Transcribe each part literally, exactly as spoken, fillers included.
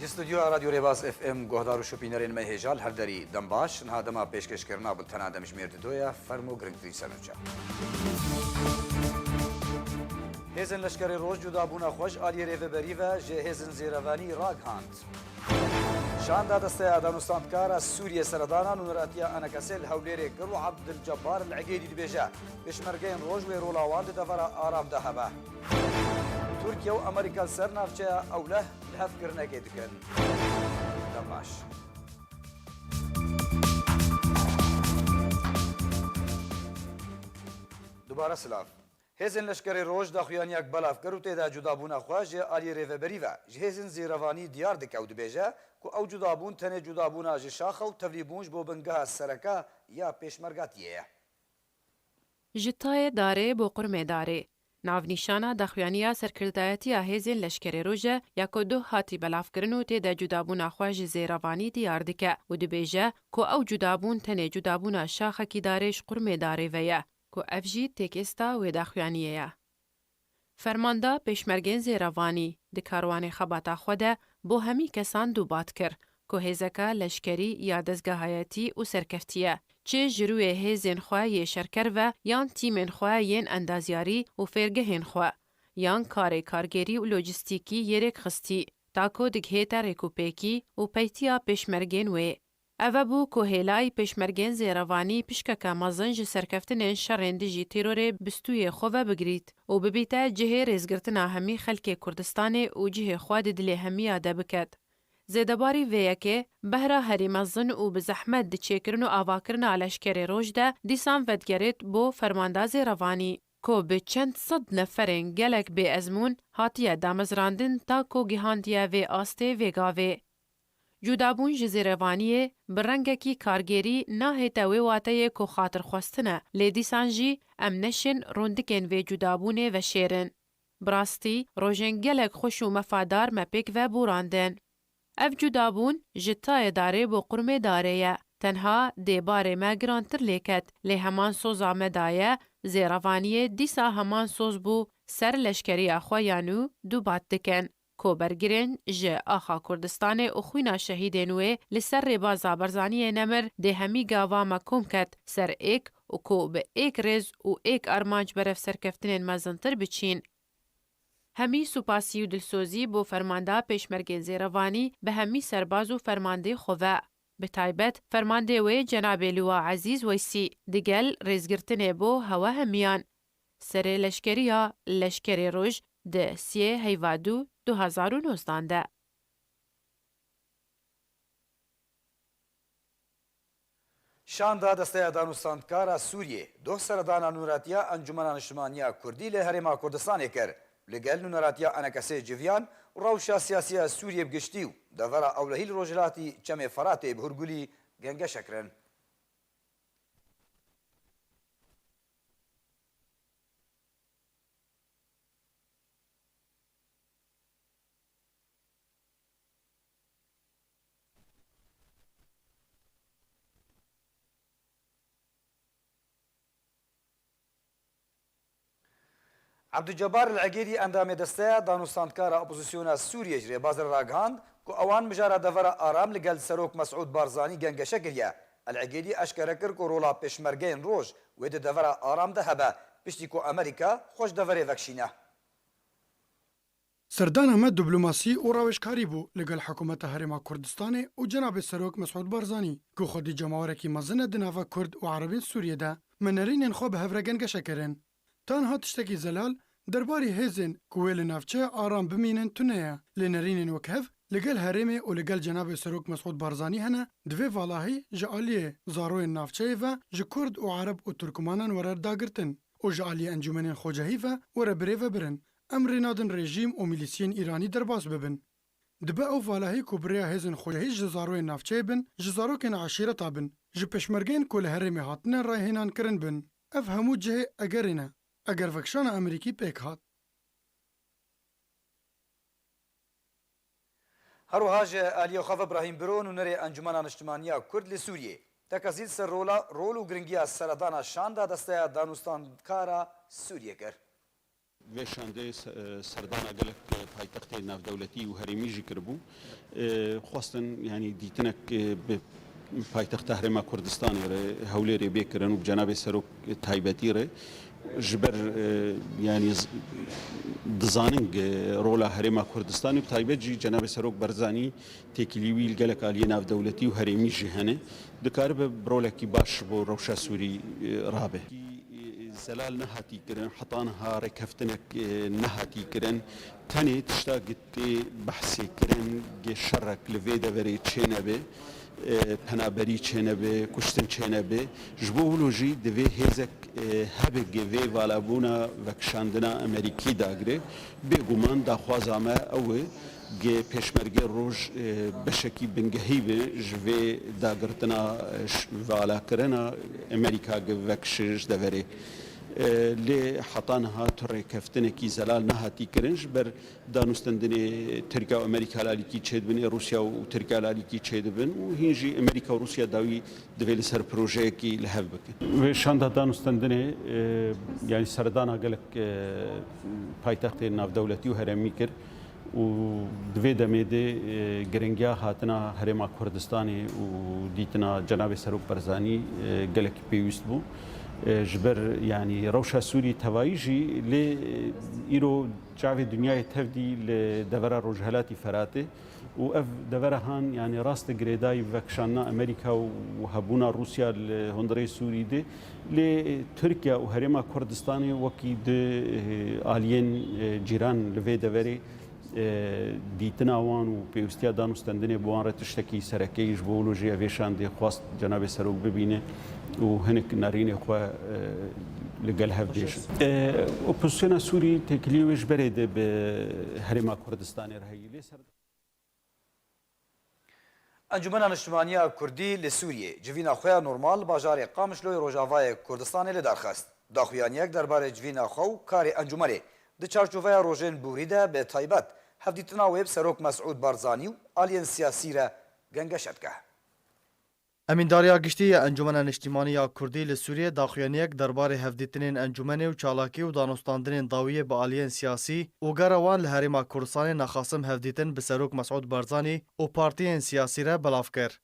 Ji stûdyoya Radyo Rêbaz F M guhdar û şopînerên me hêja li her derî dem baş. Niha dema pêşkêşkirina bultena demjimêr didoye, fermo girîngtirîn sernûçe. Hêzên Leşkerê Roj cudabûna xwe ji aliyê rêveberî ve ji hêzên zêrevanî ragihand. Şanda Desteya Danûstandkara Sûriyê seredana nûneratiya Enekesê li Hewlêrê kir û Abdilcebbar El Egêdî dibêje, pêşmergeyên Roj wê rola wan di devera aram de hebe. Tirkiye û Amerîka li ser navçeya Ewleh lihevkirinekê dikin. Dem baş. Dubare silav. Hêzên Leşkerê Roj daxuyaniyek belav kir û tê de cudabûna xwe ji aliyê rêveberî ve ji hêzên zêrevanî diyar dike û dibêje ku ew cudabûn tenê cudabûna ji şax e û tevlîbûn ji bo bingeha sereke ya pêşmergatiyê ye. Ji tayê darê bo qurmê darê. Navnîşana daxuyaniya serkirdayetiya hêzên leşkerê roj e ya ku duh hatî belavkirin û tê de cudabûna xwe ji zêrevanî diyar dike û dibêje ku ew cudabûn tenê cudabûna şaxekî darê ji qurmê darê ve ye, ku ev jî têkêsta wê daxuyaniyê ye. Fermanda pêşmergên zêrevanî di karwanê xebata xwe de bo hemî kesan dûbat kir ku hêzeka leşkerî ya dezgehayetî û serkeftî ye, çi ji rûyê hêzên xwe yê şerker ve yan tîmên xwe yên endazyarî û fêrgehên xwe, yan karê kargêrî û lojîstîkî yê rêkxistî, ta ku digihête rêkûpêkî û peytiya pêşmergên wê. Ev e bû ku hêlayî pêşmergên zêrevanî pişkeke mezin ji serkeftinên şerên dijî terorê bi stûyê xwe ve bigirît û bibîte cihê rêzgirtina hemî xelkê Kurdistanê û cihê xwe di dilê hemiya de biket. Zêdebarî vê yekê, behra herî mezin û bi zehmet di çêkirin û avakirina leşkerê roj de dîsan vedigerêt bo fermanda zêrevanî, ku bi çend sed neferên gelek bêezmûn hatiye damezrandin ta ku gihandiye vê astê vê gavê. Cudabûn ji zêrevaniyê bi rengekî kargêrî nahête wê wateyê ku xatirxwestin e, lê dîsan jî em neşên rûndikên vê cudabûnê veşêrin. Bi rastî, rojên gelek xweş û mefadar me pêk ve borandin. Ev cudabûn ji tayê darê bo qurmê darê ye. Tenha dê barê me girantir lê ket, lê heman soza me daye, zêrevaniyê dîsa heman soz bû ser leşkeriya xwe ya nû dûbat dikin. Kobergirên ji axa Kurdistanê û xwîna şehîdên wê li ser rêbaza Barzaniyê nemir dê hemî gava me kom ket ser êk û ku bi êk rêz û êk armanc berev serkeftinên mezintir biçîn. Hemî supasî û dilsozî bo fermanda pêşmergên zêrevanî bi hemî serbaz û fermandê xwe ve. Bi taybet fermandê wê cenabê Liwa Ezîz Weysî digel rêzgirtinê bo hewe hemiyan. Serê leşkeriya Leşkerê Roj di siyê heyva du du hezar û nozdan de. Şanda Desteya Danûstandkara Sûriyê, doh seredana nûneratiya Encûmena Niştimaniya Kurdî li Herêma Kurdistanê kir, li gel nûneratiya Enekesê civiyan û rewşa siyasiya Sûriyê bi giştî û devera ewlehî li rojhilatî Çemê Feratê bi hûrgulî gengeşe kirin. Ebdulcebar El Egêdî, endamê Desteya Danûstandkara Opozisyona Sûriyê, ji rêbazê re ragihand ku ewan mijara devera aram li gel Serok Mesûd Barzanî gengeşe kiriye. El Egêdî eşkere kir ku rola pêşmergeyên roj wê di devera aram de hebe, piştî ku Amerîka xwe ji deverê vekişîne. Serdana me diplomasî û rawêjkarî bû li gel Hikûmeta Herêma Kurdistanê û Cenabê Serok Mesûd Barzanî, ku xwedî cemawerekî mezin e di nava Kurd û Erebên Sûriyê de. Me nerînên xwe bi hev re gengeşe kirin. Tanha tiştekî zelal derbarê hêzên ku wê li navçeya aram bimînin tune ye, lê nerînên wek hev li gel herêmê û li gel Cenabê Serok Mesûd Barzanî hene, divê valahî ji aliyê zaroyên navçeyê ve ji Kurd û Ereb û Turkmanan were dagirtin û ji aliyê encûmenên xwecehî ve were birêvebirin. Em rê nadin rejîm û milîsiyên Îranî derbas bibin. Dibe ew valahî ku bi rêya hêzên xwecehî ji zaroyên navçeyê bin, ji zarokên eşîreta bin, ji pêşmergeyên ku li herêmê hatine rayhênan kirin bin. Ev hemû cihê egerê ne. Eger vekişana Amerîkî pêk hat. Her wiha ji aliyê xwe ve Brahîm Biro, nûnerê Encûmena Niştimaniya Kurd li Sûriyê, tekezî li ser rola, rol û giringiya seredana şanda Desteya Danûstandkara Sûriyê kir. Vê şandê se-, serdana gelek paytextê navdewletî û herêmî jî kiribû. E, xwestin, yanî dîtinek, e, bi paytexta Herêma Kurdistanê re, Hewlêrê bê kirin û bi Cenabê Serok taybetî re ji ber, e, yanî z-, dizanin, e, rola Herêma Kurdistanê, bi taybet jî Cenabê Serok Barzanî têkilî wî li gelek aliyê navdewletî û herêmî jî hene, dikaribe bi rolekî baş ji bo rewşa Sûrî, e, rabe. Zelal nehatî kirin, heta niha rêkeftinek, e, nehatî kirin. Tenê tişta gi tê behsê kirin, gi şerek li vê deverê çênebe, e, penaberî çênebe, kuştin çênebe. Ji bo wilo jî divê hêzek, e, hebe gi vê valabûna vekişandina Amerîkî dagire. Bêguman daxwaza me ew e. Gi Pêşmergê Roj, e, beşekî bingehî be ji vê dagirtina, e, ş-, valakirina Amerîka gi vekişe ji deverê. E, lê heta niha tu rêkeftinekî zelal nehatî kirin ji ber danûstendinê Tirkiye û Amerîka lalîkî çêdibin, ê Rûsya û Tirkiye lalîkî çêdibin û hîn jî Amerîka û Rûsya dawî divê li ser projeyekî li hev bikin. Vê şanda danûstendinê, e, yanî serdana gelek, e, paytextên navdewletî û herêmî kir û di vê demê de, e, giringiya hatina Herêma Kurdistanê û dîtina Cenabê Serok Barzanî, e, gelekî pêwîst bû. E, ji ber, yanî rewşa Sûrî tevayî jî lê, e, îro çavê dinyayê tevdî li devera Rojhelatî Feratê. Û ev devera han, yanî rast girêdayî vekişandina Amerîka û hebûna Rûsya li hundirê Sûrî de. Lê Tirkiye û Herêma Kurdistanê wekî di, eh, aliyên, eh, cîran li vê deverê, eh, dîtina wan û pêwîstiya danûstendinê bi wan re tiştekî sereke ye. Ji bo wilo jî ev ê şandê xwest Cenabê Serok bibîne û hinek nerînê xwe, eh, li gel hev bêjin. Eh, opozisyona Sûrî têkiliyê wê ji berê de bi Herêma Kurdistanê re heye. Lê ser Encûmena Niştimanî ya Kurdî li Sûriyê civîna xwe ya normal li bajarê Qamişloyê Rojavayê Kurdistanê li dar xist. Daxuyaniyek derbarê civîna xwe û karê encûmenê di çarçoveya rojên borî de bi taybet hevdîtina wê bi Serok Mesûd Barzanî û aliyên siyasî re gengeşe dike. Emîndariya Giştî ya Encûmena Niştîmanî ya Kurdî li Sûriyê daxuyaniyek derbarê hevdîtinên encûmenê û çalakî û danûstandinên dawiyê bi aliyên siyasî û gera wan li Herêma Kurdistanê naxasim hevdîtin bi Serok Mesûd Barzanî û partiyên siyasî re belav kir.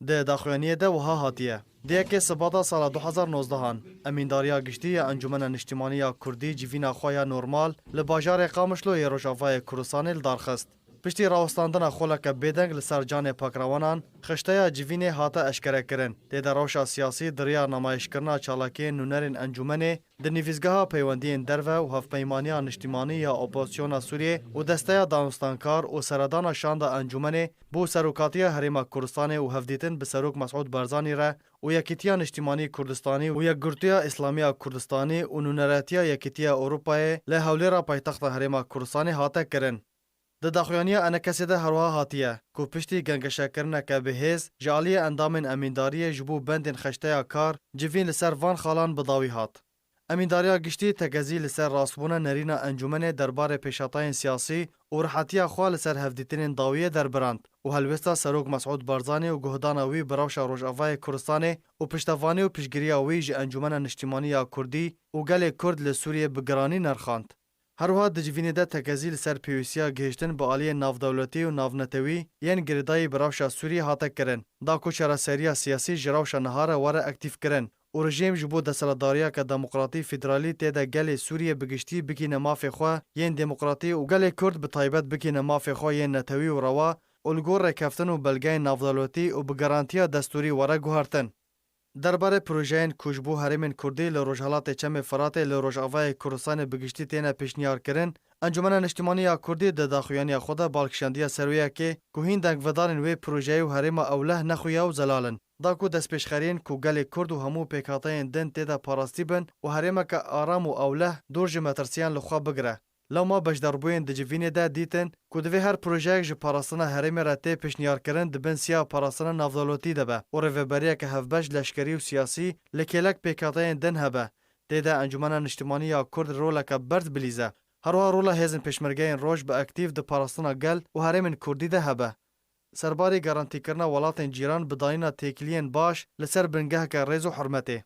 Di daxuyaniyê de wiha hatiye: Di yekê Sibata sala du hezar nozdeh an, Emîndariya Giştî ya Encûmena Niştîmanî ya Kurdî civîna xwe ya normal li bajarê Qamişlo yê Rojavayê Kurdistanê li dar xist. Piştî rawestandina xoleke bêdeng li ser canê pakrewanan, xişteya civînê hate eşkerekirin. Tê de rewşa siyasî di riya namayîşkirina çalakiyên nûnerên encûmenê di nivîsgeha peywendiyên derve û Hevpeymaniya Niştîmanî ya Opozisyona Sûriyê û Desteya Danûstankar û seredana şanda encûmenê bo serokatiya Herêma Kurdistanê û hevdîtin bi Serok Mesûd Barzanî re û Yekîtiya Niştîmanî Kurdistanî û Yekgirtiya Îslamî ya Kurdistanî û nûneretiya Yekîtiya Ewropayê li Hewlêra paytexta Herêma Kurdistanê hate kirin. Di daxuyaniya enekesê de herwiha hatiye ku piştî gengeşekirineke bi hêz ji aliyê endamên emîndariyê ji bo bendên xeşteya kar, civîn li ser van xalan bi dawî hat. Emîndariya Giştî tekezî li ser rastbûna nerîna encûmenê derbarê pêşhatayên siyasî û rihetiya xwe li ser hevdîtinên dawiyê derbirand û helwêsta Serok Mesûd Barzanî û guhdana wî bi rewşa Rojavayê Kurdistanê û piştevanî û piştgiriya wî ji Encûmena Niştîmanî ya Kurdî û gelê Kurd li Sûriyê bi giranî nirxand. Her wiha di civînê de tekezî li ser pêwîstiya gihiştin bi aliyên navdewletî û navnetewî yên girêdayî bi rewşa Sûriyê hate kirin, da ku çareseriya siyasî ji rewşa niha re were aktîfkirin û rejîm ji bo desthilatdariyeke demokratî federalî tê de gelê Sûriyê bi giştî bigihîne mafê xwe yên demokratî û gelê Kurd bi taybet bigihîne mafê xwe yên netewî û rewa û li gor rêkeftin û belgeyên navdewletî û bi garantiya destûrî were guhertin. Derbarê projeyên ku ji bo herêmên Kurdî li Rojhelatê Çemê Firatê li Rojavayê Kurdistanê bi giştî têne pêşniyarkirin, Encûmena Niştimanî ya Kurdî di daxuyaniya xwe de bal kişandiye ser wê yekê ku hîn dengvedanên wê projeyê û herêma ewleh nexuya û zelal in. Da ku destpêşxeriyên ku gelê Kurd û hemû pêkhateyên din tê de parastî bin û herêmeke aram û ewleh dûr ji metirsiyan li xwe bigire. Lewma beşdarbûyên di civînê de dîtin ku divê her projeyek ji parastina herêmê re tê pêşniyarkirin di bin siya parastina navdewletî de be û rêveberiyeke hevbeş leşkerî û siyasî li kêlek pêkhateyên din hebe. Tê de Encûmena Niştimanî ya Kurd roleke berz bilîze. Her wiha rola hêzên pêşmergeyên roj bi aktîf di parastina gel û herêmên Kurdî de hebe. Serbarî garantîkirina welatên cîran bi danîna têkiliyên baş li ser bingeheke rêz û hurmetê.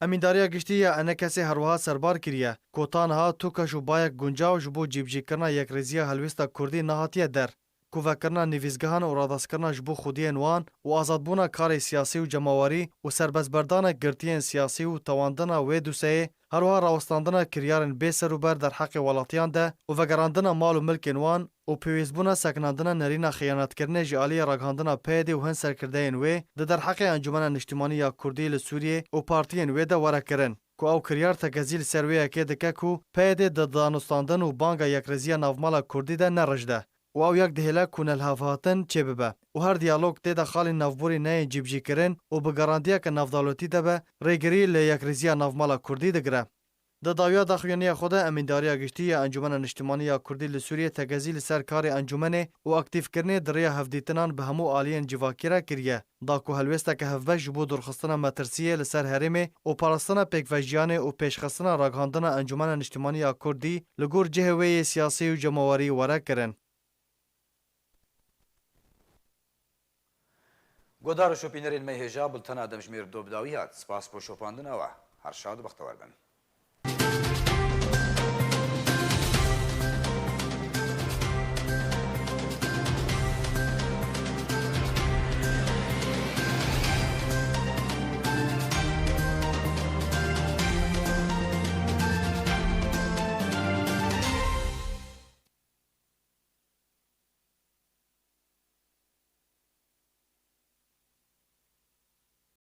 Emîndariya Giştî ya ENKSê her wiha serbar kiriye ku ta niha tu keş û bayek guncaw ji bo cîbicîkirina yekrêziya helwêsta kurdî nehatiye der, ku vekirina nivîsgehan û radestkirina ji bo xwediyên wan û azadbûna karê siyasî û cemawerî û serbestberdana girtiyên siyasî û tewandina wê doseyê, her wiha rawestandina kiryarên bê serûber derheqê welatiyan de û vegerandina mal û milkên wan û pêwîstbûna sekinandina nerîna xiyanetkirinê ji aliyê ragihandina PYDê û hin serkirdeyên wê di derheqê Encûmena Niştimanî ya Kurdî li Sûriyê û partiyên wê de were kirin, ku ew kiryar tekezî li ser wê yekê dike ku PYD di danûstandin û banga yekrêziya navmala Kurdî de ne rijd e û ew yek dihêle ku nelhevhatin çêbibe û her diyalog tê de xalên navborî neyên cîbicîkirin û bi gerandiyeke navdewletî de be, rêgirî li yekrêziya navmala Kurdî digire. Di dawiya daxuyaniya xwe de Emîndariya Giştî ya Encûmena Niştimanî ya Kurdî li Sûriyê tekezî li ser karê encûmenê û aktîfkirinê di rêya hevdîtinan bi hemû aliyên civakî re kiriye, da ku helwêsteke hevbeş ji bo dûrxistina metirsiyê li ser herêmê û parastina pêkvejiyanê û pêşxistina ragihandina Encûmena Niştimanî ya Kurdî li gor cihê wê yê siyasî û cemawerî were kirin. Guhdar û şopînerên me hêja, bultena demjimêr do bi dawî hat. Spas bo şopandina we. Her şad û bextewar bin.